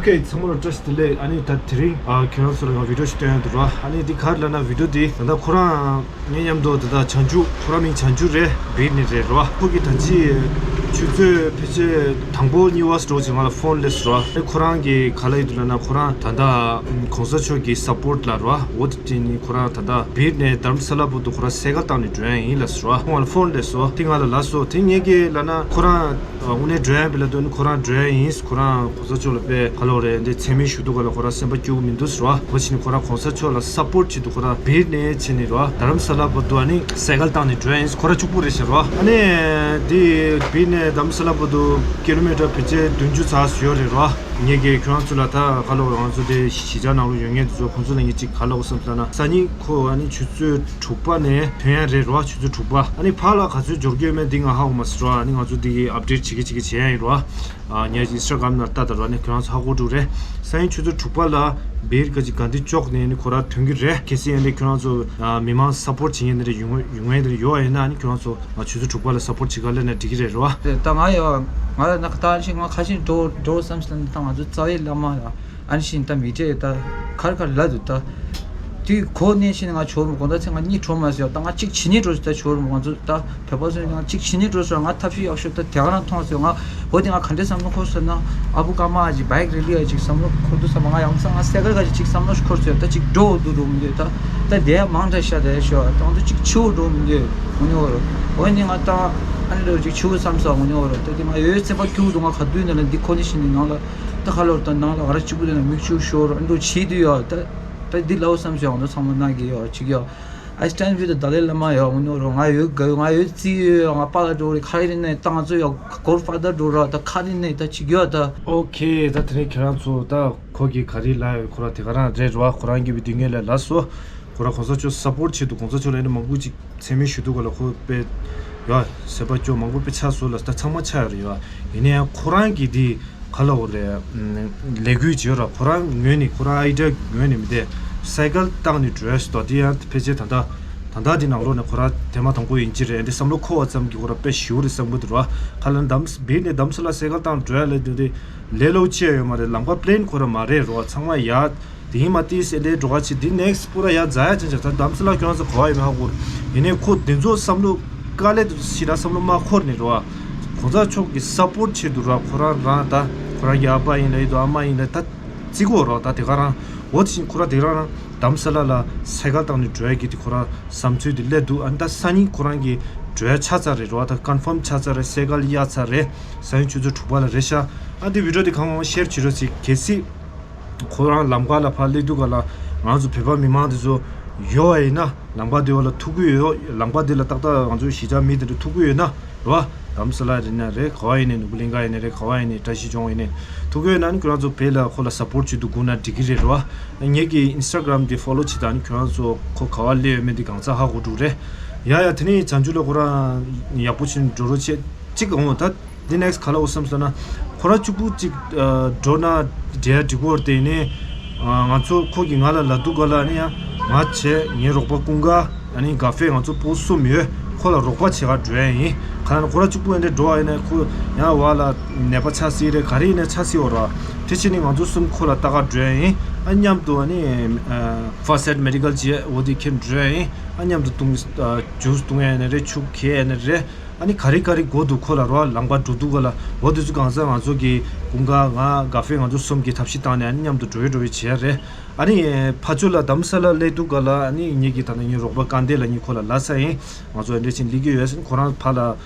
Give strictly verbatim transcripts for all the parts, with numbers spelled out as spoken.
ཀེ་ཚང་མ་ལ་བཀྲ་ཤིས་བདེ་ལེགས། ཨ་ནི་ད་དེ་རིང་ཨ་ཁྱེད་རང་ཚོ་ལ་ང་བི་ཌིའོ་ཞིག་སྟོན་ཡ་འདུག་ར། ཨ་ནི་འདི་ག་རེ་ལབ་ན་བི་ཌིའོ་འདི་ད་ལྟ་ཁོ་རང་ངའི་མཉམ་དུ་ད་ལྟ་བྱང་ཆུབ་ཁོ་རང་མིང་བྱང་ཆུབ་རེད། བིར་ནས་རེད་ར། ཁོ་གི་ད་ཅི་ཆུ་ཚོད་ཕལ་ཆེར་དང་པོ་གཉིས་པ་འདྲ་བོ་ཅིག་ང་ལ་ཕོན་སླེབས་སོང་ར། ཨ་ནི་ཁོ་རང་གི་ག་ལབ་ཡོད་འདུག་ལབ་ན་ཁོ་རང་ད་ལྟ་གོང་ས་མཆོག་གི་སབ་པོར་ཊི་ལ་ར། འོ་དེ་ནི་ཁོ་རང་ད་ལྟ་བིར་ནས་དྷ་རམ་ས་ལ་བར་དུ་ཁོ་རང་སའི་ཀལ་བཏང་ནས་འགྲོ་ཡ་ཡིན་ལབ་སོང་ར། ཁོ་ང་ལ་ཕོན་སླེབས་སོང་། དེ་ང་ལ་ལབ་སོང་། དེ་ངས་ཀྱི་ལབ་ན་ཁོ་རང་དངོས་གནས་འགྲོ་ཡ་ཡིན་པས་ལབ་དུས་ནི་ཁོ་རང་འགྲོ་ཡ་ཡིན། ཁོ་རང་གོང་ས་མཆོག་ལ་དཔེ་ག་ལབ་དགོས་རེད། འདི་མཚན་སྨད་ཞུ་འདུག་ག་ལ་ཁོ་རང་སེམས་པ་སྐྱོ་གི་མི་འདུག་ཟེར་བ། འོ་བྱས་ནས་ཁོ་རང་གོང་ས་མཆོག་ལ་སབ་པོར་ཊི་བྱེད་དུ་ཁོ་རང་བིར་ནས་བྱས་ནས་ར་དྷ་རམ་ས་ལ་བར་དུ་ཨ་ནི་སའི་ཀལ་བཏང་ནས་འགྲོ་ཡ་ཡིན། ཁོ་རང་གཅིག་པུ་རེད་ཟེར་བ། ཨ་ནི་འདི་བིར་ནས་དྷ་རམ་ས་ལ་བར་དུ་ཀི་ལོ་མི་ཊར་ཕལ་ཆེར་བདུན་ཅུ་ཙམ་ཡོད་རེད་ར། ངས་ཀྱི་ཁྱོད་རང་ཚོ་ལ་ད་ག་ལབ་དགོས་རེད། ང་ཚོ་དེ་གཞིས་ཆགས་ནང་ལ་ཡོད་མཁན་དེ་ཚོ་ཁོང་ཚོ་ལ་ངས་གཅིག་ག་ལབ་དགོས་བསམ་ལབ་ན་སང་ཉིན་ཁོ་ཨ་ནི་ཆུ་ཚོད་དྲུག་པ་ནས་ཐོན་ཡ་རེད་ར། ཆུ་ཚོད་དྲུག་པ། ཨ་ནི་ཕར་ལ་ག་ཚོད་འབྱོར་གྱི་ཡོད་མེད་འདི་ང་ཧ་གོ་མ་སོང་ར། ཨ་ནི་ང་ཚོ་འདི་གི་ཨབ་ཌེཊ་བྱེད་ཀྱི་བྱེད་ཀྱི་བྱེད་ཡ་ཡིན་ར། ཨ་ངས་ཨིན་སི་ཊ་གྷ་རམ་ནང་ལྟ་དང་ར། ཨ་ནི་ཁྱོད་རང་ཚོ་ཧ་གོ་འགྲོ་རེད། སང་ཉིན་ཆུ་ཚོད་དྲུག་པ་ལ་བིར་ག་ཅིག་གྷན་དྷི་ཅོག་ནས་ཨ་ནི་ཁོ་རང་ཐོན་གྱི་རེད། གལ་སྲིད་ཨ་ནི་ཁྱོད་རང་ཚོ་ཨ་མི་མང་སབ་པོར་ཊི་བྱེད་མཁན་དེ་འདྲ་ཡོང་ཡོང་མཁན་དེ་འདྲ་ཡོད་པ་ཡིན་ན་ཨ་ནི་ཁྱོད་རང་ཚོ་ང་ཆུ་ཚོད་དྲུག་པ་ལ་སབ་པོར་ཊི་བྱེད་ག་སླེབས་ན་འགྲིག་གི་རེད་ར། དེ་ད་ང་ཡོད། ང་ལ་ན་ད་ཕྱིན་ང་ཁ་ཤས་འགྲོ་འགྲོ་བསམ་སོང་། ད་ང་ཚོ་རྩ་བའི་བླ་མ་ལ་ཨ་ནི་ཕྱིན་ད་མི་གྲལ་ད་ཁར་ཁར་ལ་འདུག་ད། དུས་གོ་ནས་ཕྱིན་ང་ཇོ་རུ་མོ་དགོང་དག་ཚེ་ང་གཉིད་བྲོ་མ་སོང་། ད་ང་གཅིག་བྱེད་ནས་འགྲོ་སོང་། ད་ཇོ་རུ་མོ་ང་ཚོ་ད་བོད་པ་ཚོ་ང་གཅིག་བྱེད་ནས་འགྲོ་སོང་། ང་ཐབས་ཤེས་ཡག་ཤོས་ད་དེ་ག་རང་མཐོང་སོང་། ང་འོ་དེ་ང་ག་འདྲས་བསམ་བློ་འཁོར་སོང་ན་ཨ་བུ་ཀ་མ་ཨ་ཅེ་བྷའིཀ་རེ་ལི་ཨ་ཅིག་བསམ་བློ་འཁོར་འདུག་བསམ། ང་ཡང་སང་ང་སའི་ཀལ་ག་ཅིག་བསམ་བློ་ཞིག་འཁོར་སོང་། ད་ཅིག་འགྲོ་འདུག་འགྲོ་མི་འདུག་ད་ད་དེ་མང་དྲགས་ཤ་དེ་ཤོ་ད་ང་ཚོ་གཅིག་བྱེད་འགྲོ་མི་འདུག་ངུ་ནི་འོ་རོ། འོ་ནི་ང་ད་ཨ་ནི་ལོ་ཅིག་བྱེད་བསམ་སོང་། ངུ་ནི་འོ་རོ། ད་དེ་ང་ཡོད་ཚད་པ་ཁྱུག་འདུག་ང་ག་དུས་ནས་ལ་འདི་ཁོ་ནི་ཤི་ནི་ནང་ལ་ད་ཁ་ལོར་ད་ནང་ལ་ང་ར་གཅིག་པུ་དེ་ན་མིག་ཆུ་ཤོར་ཨ་འགྲོ་བྱེད་དུས་ཡོད་ད། ད་འདི་ལའོ་བསམ་ཞིག་ང་ཚོ་ཚང་མ་ན་གི་ཡོད་ཅིག་ཡོད། I stand with the Dalai Lama ཡོད་ངུ་ནོ་རོ། ང་ཡོད་ག་ཡོད། ང་ཡོད་རྩིས་ཡོད། ང་པ་ལ་འགྲོ་རེ་ཁ་རི་ནས་ཏང་ཚོ་ཡོད། གོར་ཕ་ད་འགྲོ་ར་ད་ཁ་རི་ནས་ད་ཅིག་ཡོད་ད། ཨོ་ཁེ། ད་དེ་རིང་ཁྱེད་རང་ཚོ་ད་ཁོ་གི་ག་རི་ལ་ཡོད་ཁོ་ར་དེ་ག་རང་རེད་རོ། ཁོ་རང་གི་བི་དེ་ངས་ལས་ལ་སོ། ཁོ་ར་གོང་ས་མཆོག་སབ་པོར་ཊི་བྱེད་དུ་གོང་ས་མཆོག་ལ་ནི་མང་པོ་ཅིག་མཚན་སྨད་ཞུ་འདུག་ག་ལ་ཁོ་དཔེ་ཡ་སེམས་པ་སྐྱོ་མང་པོ་དཔེ་ཆགས་སོང་ལ་ད་ཚང་མ་ཆགས་ཡོད་རེད་ཡ། ཡིན་ན་ཡང་ཁོ་རང་གི་དེ་ག་ལབ་དགོས་རེད། ལས་འགུལ་བྱེད་ར་ཁོ་རང་ངོས་ནས་ཁོ་རང་ཨའི་ཌི་ཡ་ངོས་ནས་མི་དེ་སའི་ཀལ་བཏང་ནས་འགྲོ་ཡ་ཞིག་ཏོ། དེ་ཡང་ཕལ་ཆེར་ད་ལྟ་ད་ལྟ་དེ་ནང་ལོགས་ནས་ཁོ་རང་ཐེངས་མ་དང་པོ་ཡིན་གྱི་རེད། འདི་བསམ་བློ་འཁོར་བ་ཙམ་གྱིས་ཁོ་རང་དཔེ་ཞེ་པོ་རེད་བསམ་གི་འདུག་ར། ཁ་ལ་འདམ་བིར་ནས་དྷ་རམ་ས་ལ་སའི་ཀལ་བཏང་འགྲོ་ཡ་ལས་དེ་དེ་ལས་སླ་པོ་ཅིག་ཡོད་མ་རེད། ལམ་ཁ་པི་ལེན་ཁོ་རང་མ་རེད་རོ། ཚང་མ་ཡ། དེ་ཡིན་མ་དེ་སེ་ལེ་འགྲོ་ག་ཆེ་དེ་ནེག་སི་པུ་ར་ཡ་རྫ་ཡ་ཅན་ཅག་ད་དྷ་རམ་ས་ལ་ཁྱོད་རང་ཚོ་གོ་བ་ཡོད་མེད་ཧ་གོ་རེད། ཡིན་ནའི་ཁོ་དེ་ཚོ་བསམ་བློ་དཀའ་ལས་དེ་ཚོ་ཞེ་དྲག་བསམ་བློ་མ་འཁོར་ནས་རོ། གོང་ས་མཆོག་གི་སབ་པོར་ཊི་ཆེད་དུ་ར་ཁོ་རང་རང་ད་ཁོ་རང་གི་ཨ་ཕ་ཡིན་ལ་ཡིན་དུ་ཨ་མ་ཡིན་ལ་ད་བརྩི་གོ་རོ། ད་དེ་ག་རང་འོ་དེ་བཞིན་ཁོ་རང་དེ་རང་རང་དྷ་རམ་ས་ལ་ལ་སའི་ཀལ་བཏང་ནས་འགྲོ་ཡ་གི་དེ་ཁོ་རང་བསམ་ཚུལ་དེ་སླེབས་འདུག་ཨ་ནི་ད་སང་ཉིན་ཁོ་རང་གི་འགྲོ་ཡ་ཆགས་ཚར་རེད་རོ། ད་ཀོན་ཕོམ་ཆགས་ཚར་རེད། སའི་ཀལ་གཡར་ཚར་རེད། སང་ཉིན་ཆུ་ཚོད་དྲུག་པ་ལ་རེད་ཤག་ཨ་དེ་བི་ཌིའོ་དེ་གང་མང་ཤེར་བྱེད་རོགས་བྱེད། གལ་སྲིད། ཁོ་རང་ལམ་ཁ་ལ་ཕར་སླེབས་དུས་ག་ལ་ང་ཚོ་བོད་པ་མི་མང་དེ་ཚོ་ཡོད་པ་ཡིན་ན་ལམ་ཁ་དེ་བ་ལ་ཐུག་གི་ཡོད། ལམ་ཁ་དེ་ལ་ཏག་ཏག་ང་ཚོ་གཞིས་ཆགས་མི་དེ་འདྲ་ཐུག་གི་ཡོད་ན་རོ། དྷ་རམ་ས་ལ་ཡིན་ན་རེད། ག་བ་ཡིན་ནའི་ནོར་བུ་གླིང་ག་ཡིན་ནའི་རེད། ག་བ་ཡིན་ནའི་བཀྲ་ཤིས་ལྗོངས་ཡིན་ནའི་ཐུག་གི་ཡོད་ན་ནི་ཁྱོད་རང་ཚོ་བོད་ལ་ཁོ་ལ་སབ་པོར་ཊི་བྱེད་དུ་སྒུག་ན་འགྲིག་གི་རེད་རོ། ངེད་ཀྱི་ཨིན་སི་ཊ་གྷ་རམ་དེ་ཕོ་ལོ་བྱེད་དང་ནི་ཁྱོད་རང་ཚོ་ཁོ་ག་བ་སླེབས་ཡོད་མེད་འདི་གང་ཚ་ཧ་གོ་འགྲོ་རེད། ཡ་ཡ་དེ་ནི་བྱང་ཆུབ་ལ་ཁོ་རང་ཡག་པོ་བྱེད་འགྲོ་རོགས་བྱེད་གཅིག་འོང་ད། འདི་ནེག་སི་ག་ལ་འོ་བསམ་སོང་ན། ཁོ་རང་གཅིག་པུ་གཅིག་ཨ་འགྲོ་ན་འདྲ་འགྲིག་གོ་ར། དེ་ནས་ཨ་ང་ཚོ་ཁོ་གིས་ང་ལ་ལབ་དུས་ག་ལ་ནི་ཡང་ང་བྱས་ངའི་རོགས་པ་ཀུན་དགའ་ཨ་ནི་དགའ་ཧྥེ་ང་ཚོ་བུ་གསུམ་ཡོད། ཁོ་ལ་རོགས་པ་བྱེད་ག་འགྲོ་ཡ་ཡིན། ག་ལ་ན་ཁོ་རང་གཅིག་པུ་ཨེ་འདྲ་འགྲོ་བ་ཡིན་ན་ཁོ་ཡང་བ་ལ་ནད་པ་ཆགས་སྲིད་རེད། ག་རེ་ཡིན་ན་ཆགས་སྲིད་འོ་ར། དེ་ཕྱིན་ནི་ང་ཚོ་གསུམ་ཁོ་ལ་ལྟ་ག་འགྲོ་ཡ་ཡིན། ཨ་མཉམ་དུ་ཨ་ནི་ཨ་ཕར་སི་ཨེཌ་མེ་ཌི་ཀལ་བྱས་འོ་དེ་ཁྱེར་འགྲོ་ཡ་ཡིན། ཨ་མཉམ་དུ་བཏུང་ཨ་ཇུས་བཏུང་ཡ་ཡིན་ན་རེད། ཆུ་ཁྱེར་ཡ་ཡིན་ན་རེད། ཨ་ནི་ག་རེ་ག་རེ་དགོས་འདུག་ཁོ་ལ་རོ། ལམ་ཁ་འགྲོ་དུས་ག་ལ་འོ་དེ་ཚོ་གང་ཟག་ང་ཚོ་གི་ཀུན་དགའ་ང་དགའ་ཧྥེ་ང་ཚོ་གསུམ་གྱིས་ཐབས་ཤེས་བཏང་ནས་ཨ་ནི་མཉམ་དུ་འགྲོ་ཡི་འགྲོ་ཡི་བྱེད་ཡ་རེད། ཨ་ནི་ཕར་ཕྱོགས་ལ་དྷ་རམ་ས་ལ་སླེབས་དུས་ག་ལ་ཨ་ནི་ངེད་ཀྱི་ད་ལྟ་ངའི་རོགས་པ་དཀར་འདོན་ལགས་ནི་ཁོ་ལ་ལབ་ཚར་ཡིན། ང་ཚོ་ཨེ་འདྲ་ཅིག་སླེབས་ཀྱི་ཡོད་ཟེར། ཁོ་རང་ཕར་ལ་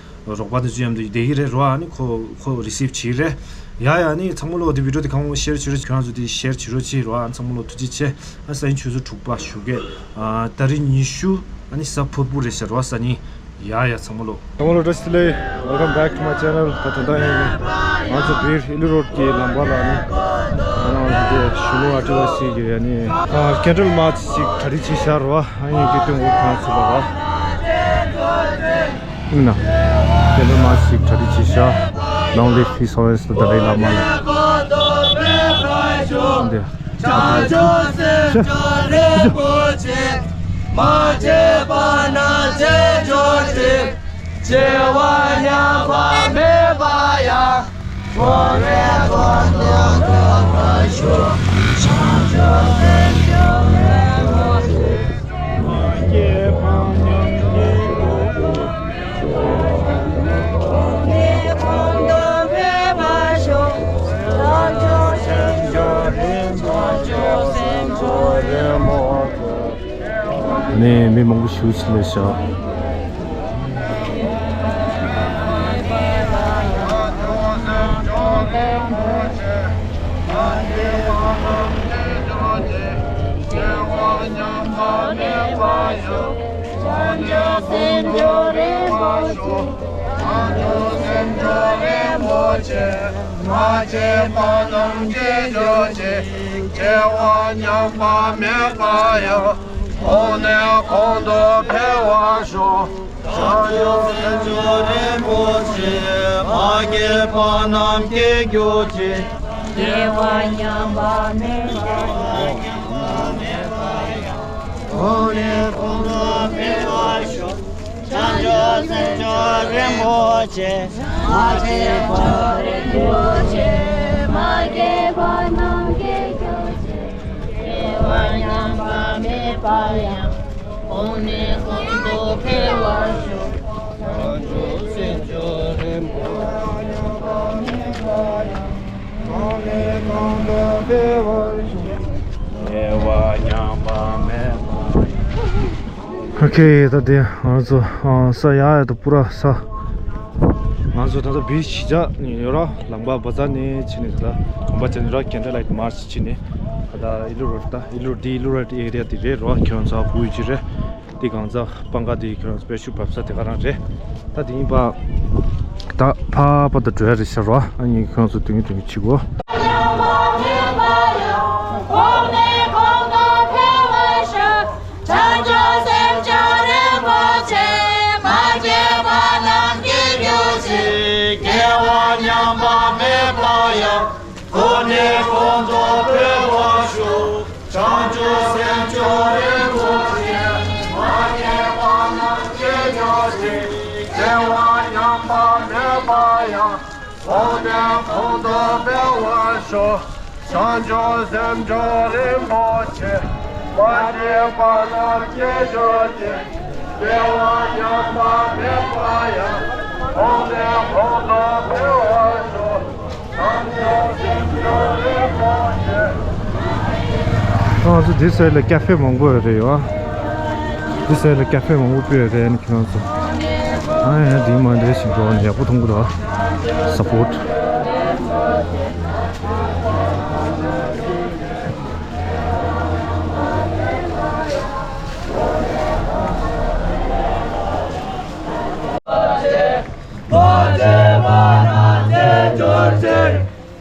རོགས་པ་དེ་ཚོ་མཉམ་དུ་བསྡད་ཀྱི་རེད་རོ། ཨ་ནི་ཁོ་ཁོ་རི་སིབ་བྱེད་ཀྱི་རེད། ཡ་ཡ་ཨ་ནི་ཚང་མ་ལོ་དེ་བི་ཌིའོ་དེ་གང་བོ་ཤེར་བྱེད་རོགས། ཁྱོད་རང་ཚོ་དེ་ཤེར་བྱེད་རོགས་བྱེད་རོ། ཨ་ཚང་མ་ལོ་ཐུགས་རྗེ་ཆེ། ཨ་སང་ཉིན་ཆུ་ཚོད་དྲུག་པ་ཞོགས་ཀས་ཨ་ཏ་རིག་ཉི་ཤུ་ཨ་ནི་གཟའ་ཕུར་བུ་རེད་ཤག་རོ། སང་ཉིན། ཡ་ཡ་ཚང་མ་ལོ། ཚང་མ་ལོ་བཀྲ་ཤིས་བདེ་ལེགས། Welcome back to my channel. ད་དོན་དག་ཡིན་ནི་ང་ཚོ་བིར་ཨི་ལི་རོཌ་ཀྱི་ལམ་བར་ལ་ནི་ང་རང་ཚོ་དེ་གཞོན་ནུ་ཨ་ཀི་ཊི་བི་སི་ཊི་གི་ཡ་ནི་ཀེན་ཌལ་མཱར་ཆི་ཞིག་གྲ་སྒྲིག་བྱས་ཤག་རོ། ཨ་ཡིན་གྱི་སྟོན་འོ་ཁྱོད་ཚོ་ལ་རོ། ཡིན་ན་ཀེན་ཌལ་མཱར་ཆི་ཞིག་གྲ་སྒྲིག་བྱས་ཤག Long live His Holiness the Dalai Lama ལ། འདི། བྱང་ཆུབ་སེམས་མཆོག་རིན་པོ་ཆེ། མ་སྐྱེས་པ་རྣམས་སྐྱེ་གྱུར་ཅིག་བྱེ་བ་ཉམས་པ་མེད་པ་ཡང་། འཁོར་བའི་འཁོར་ལོ་རྫོགས་པ། ནས་མི་མང་པོ་ཞིག་ཕྱིན་ལས་ཤག་སྐྱེ་བ་ཉམས་པ་མེད་པ་ཡང་། གོང་ནས་གོང་དུ་འཕེལ་བར་ཤོག་བྱང་ཆུབ་སེམས་མཆོག་རིན་པོ་ཆེ། མ་སྐྱེས་པ་རྣམས་སྐྱེ་གྱུར་ཅིག་སྐྱེ་བ་ཉམས་པ་མེད་པ་ཡང་། གོང་ནས་གོང་དུ་འཕེལ་བར་ཤོག་བྱང་ཆུབ་སེམས་མཆོག་རིན་པོ་ཆེ། མ་སྐྱེས་པ་རིན་པོ་ཆེ། མ་སྐྱེས་པ་རྣམས་སྐྱེ་གྱུར་ཅིག་སྐྱེ་བ་ཉམས་པ་མེད་པ་ཡང་། གོང་ནས་གོང་དུ་འཕེལ་བར་ཤོག་བྱང་ཆུབ་སེམས་མཆོག་རིན་པོ་ཆེ། གོང་ནས་གོང་དུ་འཕེལ་བར་ཤོག་སྐྱེ་བ་ཉམས་པ་མེད་པ་ཡང་། ཨོ་ཁེ། ད་དེ་ང་ཚོ་ཨ་ས་ཡག་ཡག་ཏུ་པུ་ར་ས། ང་ཚོ་ད་ལྟ་བི་ཆི་ཇ་ནས་ཡོད་ར། ལམ་པ་བ་ཛར་ནས་ཕྱིན་ནས་ད་ལྟ་གོམ་པ་བྱས་ནས་ར། ཀེན་ཌལ་ལའིཊ་མར་ཆི་ཕྱིན་ནས་ད་ལྟ་ཨི་ལུ་རོ་ཌི། ད་ཨི་ལུ་འདི་ཨི་ལུ་རོ་ཌི་ཨེ་རི་ཡ་དེ་རེད་ར། ཁྱོད་ཚོ་ཧ་གོ་ཡོད་ཀྱི་རེད། འདི་གང་ཟག་སྤང་ཁ་དེ་ཁྱོད་རང་ཚོ་པེ་ཤུ་བབས་ས་དེ་ག་རང་རེད། ད་དེ་ཡིན་པ། ད་ཕ་ཕ་ད་འགྲོ་ཡ་རེད་ཤག་ར། ཨ་ནི་ཁྱོད་རང་ཚོ་དུང་གི་དུང་གི་ཕྱི་གོ་བྱང་ཆུབ་སེམས་མཆོག་རིན་པོ་ཆེ། མ་སྐྱེས་པ་རྣམས་སྐྱེ་གྱུར་ཅིག་སྐྱེ་བ་ཉམས་པ་མེད་པ་ཡང་། གོང་ནས་གོང་དུ་འཕེལ་བར་ཤོག་བྱང་ཆུབ་སེམས་མཆོག་རིན་པོ་ཆེ། མ་སྐྱེས་པ་རྣམས་སྐྱེ་གྱུར་ཅིག་སྐྱེ་བ་ཉམས་པ་མེད་པ་ཡང་། གོང་ནས་གོང་དུ་འཕེལ་བར་ཤོག་བྱང་ཆུབ་སེམས་མཆོག་རིན་པོ་ཆེ། མ་སྐྱེས་པ་རྣམས་སྐྱེ་གྱུར་ཅིག་སྐྱེ་བ་ཉམས་པ་མེད་པ་ཡང་། གོང་ནས་གོང་དུ་འཕེལ་བར་ཤོག་བྱང་ཆུབ་སེམས་མཆོག་རིན་པོ་ཆེ། ང་ཚོ་འདི་སའིཌ་ལ་ཀ་ཧྥེ་མང་པོ་ཡོད་རེད་ཡོ། འདི་སའིཌ་ལ་ཀ་ཧྥེ་མང་པོ་སྤོས་ཡོད་རེད། ཨ་ནི་ཁྱེད་རང་ཚོ། ཨ་ཡ་འདི་མ་འདྲེ་ཞིག་འགྲོ་ནས་ཡག་པོ་མཐོང་གི་འདུག་སཔོར་ཊི།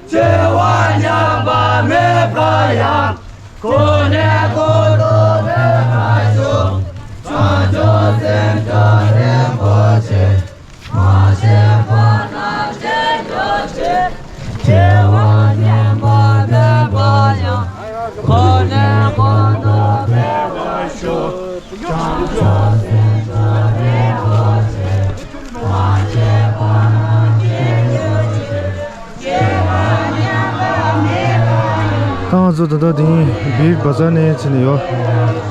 སྐྱེ་བ་ཉམས་པ་མེད་པ་ཡང་། གོང་ནས་གོང་དུ་འཕེལ་བར་ཤོག་བྱང་ཆུབ་སེམས་མཆོག་རིན་པོ་ཆེ། མ་སྐྱེས་པ་རྣམས་སྐྱེ་གྱུར་ཅིག་སྐྱེ་བ་ཉམས་པ་མེད་པ་ཡང་། གོང་ནས་གོང་དུ་འཕེལ་བར་ཤོག་བྱང་ཆུབ་སེམས་མཆོག་རིན་པོ་ཆེ། མ་སྐྱེས་པ་རྣམས་སྐྱེ་གྱུར་ཅིག་ད་ང་ཚོ་ད་ལྟ་དེ་བིར་བ་ཛར་ནས་ཕྱིན་ནས་ཡོ།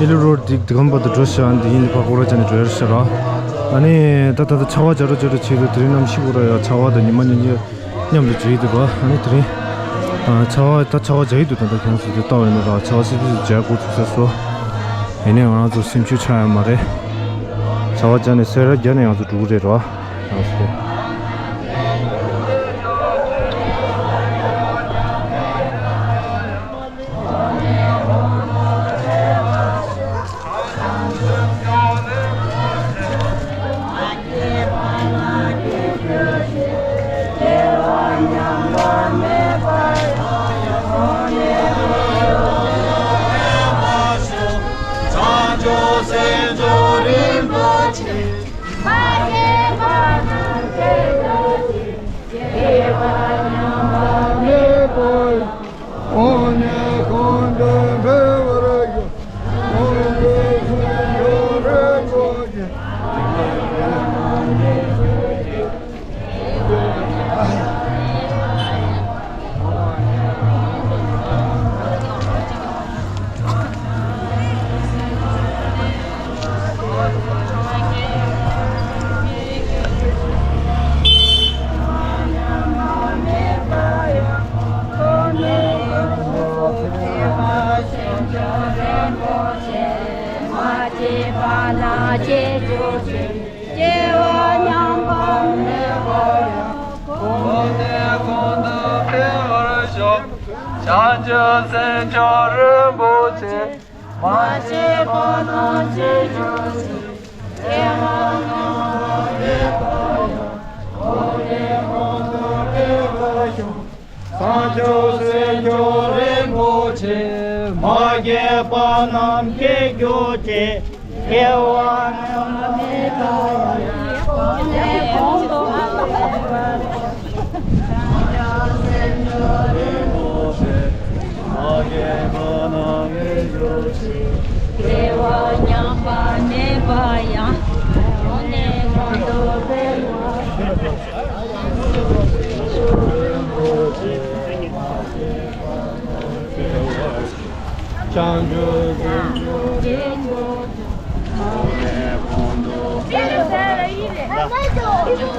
ཨི་ལུ་རོ་ཌི་དེ་གམ་བར་དུ་འགྲོ་ཤག་འདི་ཡིན་ཕ་གོ་ར་ཅན་ནས་འགྲོ་ཡར་ཤག་ར། ཨ་ནི་ད་ད་ལྟ་ཆར་པ་རྒྱག་རོགས་བྱེད་རོགས་བྱེད་དུ་དེ་རིང་གནམ་གཤིས་ཁོ་ར་ཡ་ཆར་པ་དང་ཉི་མ་གཉིས་གཉིས་མཉམ་དུ་རྒྱག་གི་འདུག་ར། ཨ་ནི་དེ་རིང་ཨ་ཆར་པ་ད་ཆར་པ་རྒྱག་གི་འདུག་ད་ལྟ་ཁྱེད་རང་ཚོ་དེ་ལྟ་བ་ཡིན་ན་ར་ཆར་པ་སིབ་སིབ་རྒྱག་འགོ་ཚུགས་ཚར་སོང་། ཡིན་ནའི་ང་རང་ཚོ་སེམས་ཤུགས་ཆག་ཡ་མ་རེད། ཆར་པ་རྒྱག་ནས་སེ་ར་རྒྱག་ནས་ང་ཚོ་འགྲོ་གི་རེད་ར། ཡང་སེ། སྐྱེ་བ་ཉམས་པ་མེད་པ་ཡང་། གོང་ནས་གོང་དུ་འཕེལ་བར་ཤོག་བྱང་ཆུབ་སེམས་མཆོག་རིན་པོ་ཆེ། མ་སྐྱེས་པ་རྣམས་སྐྱེ་གྱུར་ཅིག་སྐྱེ་བ་ཉམས་པ་མེད་པ་ཡང་། གོང་ནས་གོང་དུ་འཕེལ་བར་ཤོག་བྱང་ཆུབ་སེམས་མཆོག་རིན་པོ་ཆེ། མ་སྐྱེས་པ་རྣམས་སྐྱེ་གྱུར་ཅིག་སྐྱེ་བ་ཉམས་པ་མེད་པ་ཡང་། གོང་ནས་གོང་དུ་འཕེལ་བར་ཤོག་བྱང་ཆུབ་སེམས་མཆོག་རིན་པོ་ཆེ། མ་སྐྱེས་པ་རྣམས་སྐྱེ་གྱུར་ཅིག་སྐྱེ་བ་ཉམས་པ་མེད་པ་ཡང་། གོང་ནས་གོང་དུ་འཕེལ་བར་ཤོག